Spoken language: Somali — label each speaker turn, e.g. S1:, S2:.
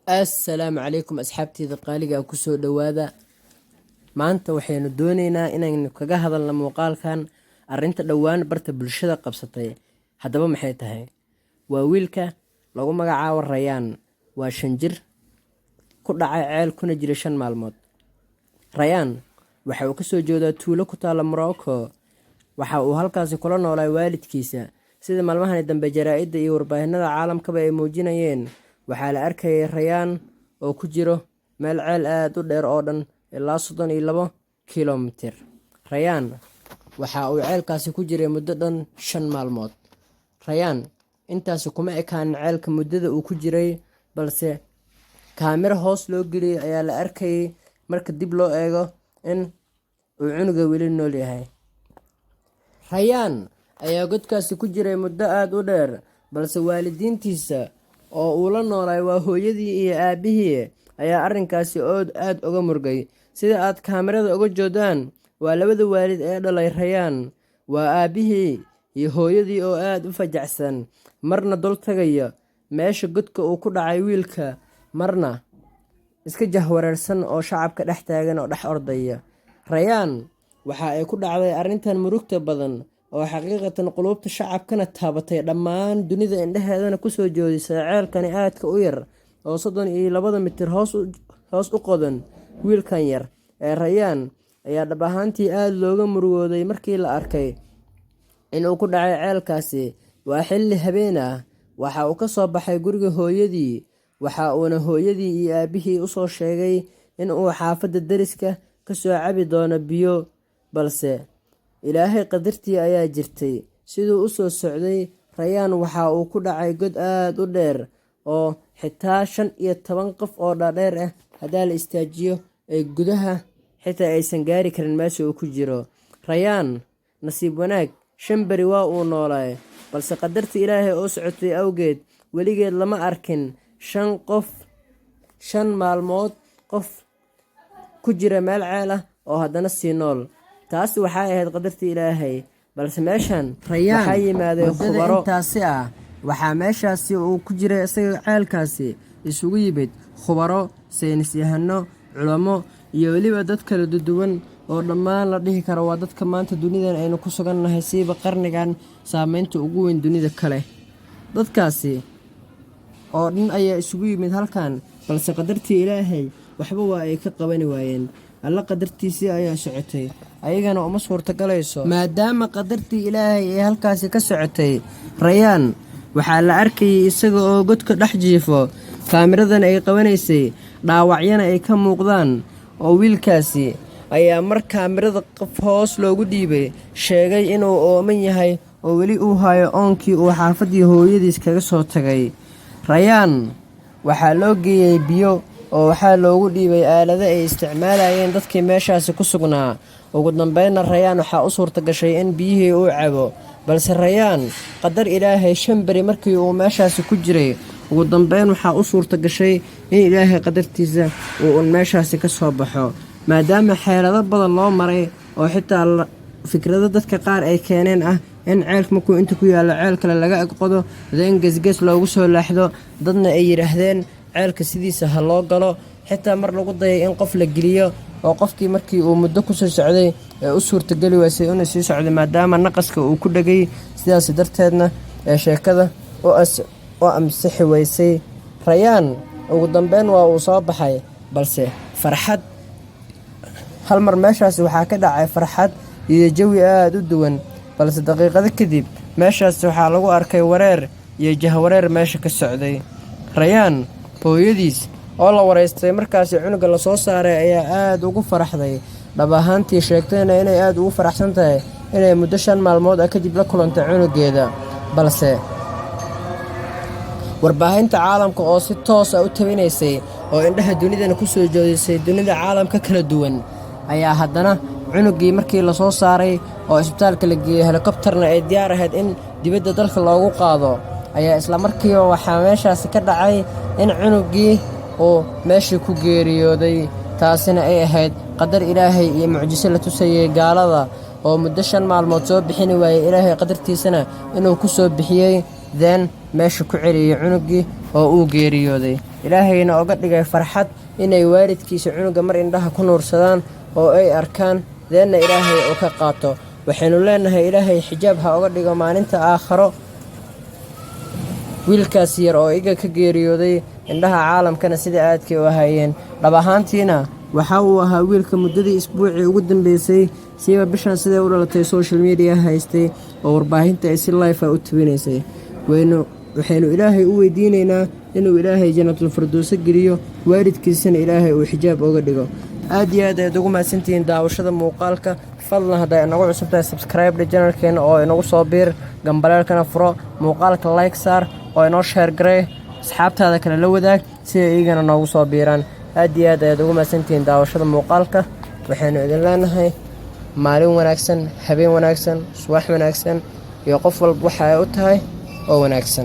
S1: Assalaamu calaykum, asxaabteyda qaaliga ah, kusoo dhowaada. Maanta waxaynu dooneynaa inaynu kaga hadalno muuqaalkan arrinta dhowaan barta bulshada qabsatay. Haddaba maxay tahay? Waa wiilka lagu magacaabo Rayaan. Waa 5 jir ku dhacay ceel kuna jira 5 maalmood. Rayaan waxa uu kasoo jeedaa tuulo ku taala Morocco. Waxa uu halkaasi kula noolaa waalidkiisa. Sida maalmahani dambe jaraa'idda iyo warbaahinada caalamkaba ay muujinayeen, waxaa la arkayay Rayaan oo ku jiro meel ceel aad u dheer oo dhan ilaa 32 kilomitir. Rayaan waxa uu ceelkaasi ku jiray muddo dhan 5 maalmood. Rayaan intaasi kuma ekaanin ceelka muddada uu ku jiray, balse kaamiro hoos loo geliyey ayaa la arkayay marka dib loo eego in uu cunuga weli nool yahay. Rayaan ayaa godkaasi ku jiray muddo aada u dheer, balse waalidiintiisa oo uu la noolay, waa hooyadii iyo aabihii, ayaa arrinkaasi ood aada uga murgay. Sida aad kaamirada uga joodaan, waa labada waalid ee dhalay Rayaan. Waa aabihii iyo hooyadii oo aada u fajacsan, marna dul tagaya meesha godka uu ku dhacay wiilka, marna iska jahwareersan oo shacabka dhex taagan oo dhex ordaya. Rayaan waxa ay ku dhacday arrintan murugta badan oo xaqiiqatan quluubta shacabkana taabatay, dhammaan dunida indhaheedana kusoo joodisay ceelkani aadka u yar oo 32da mitir hoos u qodan. Wiilkan yar ee Rayaan ayaa dhab ahaantii aada looga murugooday markii la arkay inuu ku dhacay ceelkaasi. Waa xilli habeen ah. Waxa uu ka soo baxay guriga hooyadii, waxa uuna hooyadii iyo aabihii usoo sheegay in uu xaafadda deriska kasoo cabi doono biyo, balse Ilaahay qadartii ayaa jirtay. Siduu u soo socday, Rayaan waxa uu ku dhacay god aada u dheer oo xitaa 15 qof oo dhaadheer ah haddaa la istaajiyo ay gudaha xitaa aysan gaari karin meesha uu ku jiro. Rayaan nasiib wanaag 5 beri waa uu noolaay, balse qadarta Ilaahay oo socotay awgeed, weligeed lama arkin shan qof 5 maalmood qof ku jira meel ceel ah oo haddana sii nool. Taasi waxay ahayd qadartii Ilaahay, balse meeshan waxaa yimaaday khubaro. Intaasi ah waxaa meeshaasi uu ku jiray isaga ceelkaasi isugu yimid khubaro, saynis yahano, culamo iyo weliba dad kala duwan oo dhammaan la dhihi karo waa dadka maanta dunidan aynu ku sugannahay, siiba qarnigan saameynta ugu weyn dunida kale. Dadkaasi oo dhan ayaa isugu yimid halkan, balse qadartii Ilaahay waxba waa ay ka qabani waayeen. Alla qadartiisii ayaa socotay, ayagana uma suurtagalayso maadaama qadartii Ilaahay ee halkaasi ka socotay. Rayaan waxaa la arkayay isaga oo godka dhex jiifo, kaamiradan ay qabanaysay, dhaawacyana ay ka muuqdaan, oo wiilkaasi ayaa mar kaamirada qof hoos loogu dhiibay sheegay inuu ooman yahay oo weli uu hayo oonkii uu xaafaddii hooyadiis kaga soo tagay. Rayaan waxaa loo geeyey biyo oo waxaa loogu dhiibay aalado ay isticmaalayeen dadkii meeshaasi ku sugnaa. Ugu dambeynna Rayaan waxaa u suurta gashay in biyihii uu cabo, balse Rayaan qadar Ilaahay 5 beri markii uu meeshaasi ku jiray, ugu dambeyn waxaa u suurta gashay in Ilaahay qadartiisa uu un meeshaasi ka soo baxo, maadaama xeelado badan loo maray oo xitaa fikrado dadka qaar ay keeneen ah in ceelka markuu inta ku yaallo ceel kale laga agqodo, in gesges loogu soo laaxdo, dadna ay yidhaahdeen ceelka sidiisa ha loo galo, xitaa mar lagu dayay in qof la geliyo oo qofkii markii uu muddo kusoo socday ee u suurtageli waysay inuu sii socday maadaama naqaska uu ku dhegay, sidaas darteedna ee sheekada u amsixi weysay. Rayaan ugu dambeyn waa uu soo baxay, balse farxad hal mar meeshaasi waxaa ka dhacay, farxad iyo jawi aada u duwan, balse daqiiqado kadib meeshaasi waxaa lagu arkay wareer iyo jahwareer meesha ka socday. Rayaan hooyadiis oo la waraystay markaasi cunuga lasoo saaray ayaa aada ugu faraxday, dhab ahaantii sheegtayna inay aada ugu faraxsan tahay inay muddo 5 maalmood ah kadib la kulantay cunugeeda. Balse warbaahinta caalamka oo si toos ah u tabinaysay oo indhaha dunidana ku soo joodisay dunida caalamka kala duwan ayaa haddana cunugii markii lasoo saaray oo isbitaalka la geeyey, helikobtarna ay diyaar ahayd in dibadda dalka loogu qaado, ayaa isla markiiba waxaa meeshaasi ka dhacay in cunugii uu meeshii ku geeriyooday. Taasina ay ahayd qadar Ilaahay iyo mucjiso la tusayay gaalada oo muddo 5 maalmood soo bixini waayey, Ilaahay qadartiisana inuu ku soo bixiyey, then meesha ku celiyey cunugii oo uu geeriyooday. Ilaahayna oga dhigay farxad inay waalidkiisa cunuga mar indhaha ku nuursadaan oo ay arkaan, deenna Ilaahay uu ka qaato. Waxaynu leenahay Ilaahay xijaab ha oga dhigo maalinta aakharo wiilkaas yar oo iga ka geeriyooday, indhaha caalamkana sida aadkay u hayeen. Dhab ahaantiina waxa uu ahaa wiilka muddadii isbuucii ugu dambeysay, siiba bishan siday u dhalatay, social media haystay oo warbaahinta ay si live ah u tubinaysay. Waynu waxaynu Ilaahay u weydiinaynaa inuu Ilaahay Jannatul Firdowso geliyo, waalidkiisana Ilaahay uu xijaab oga dhigo. Aad iyo aad ayaad ugu mahadsantihiin daawashada muuqaalka. Fadlan, hadday inagu cusub tahay, subscribe channelkeena oo inagu soo biir, gambaleelkana furo, muuqaalka like saar oo inoo share garee, asxaabtaada kale la wadaag si ay iyagana noogu soo biiraan. Aad iyo aad ayaad ugu mahadsantihiin daawashada muuqaalka. Waxaynu idin leenahay maalin wanaagsan, habeen wanaagsan, subax wanaagsan iyo qof walba waxa ay u tahay oo wanaagsan.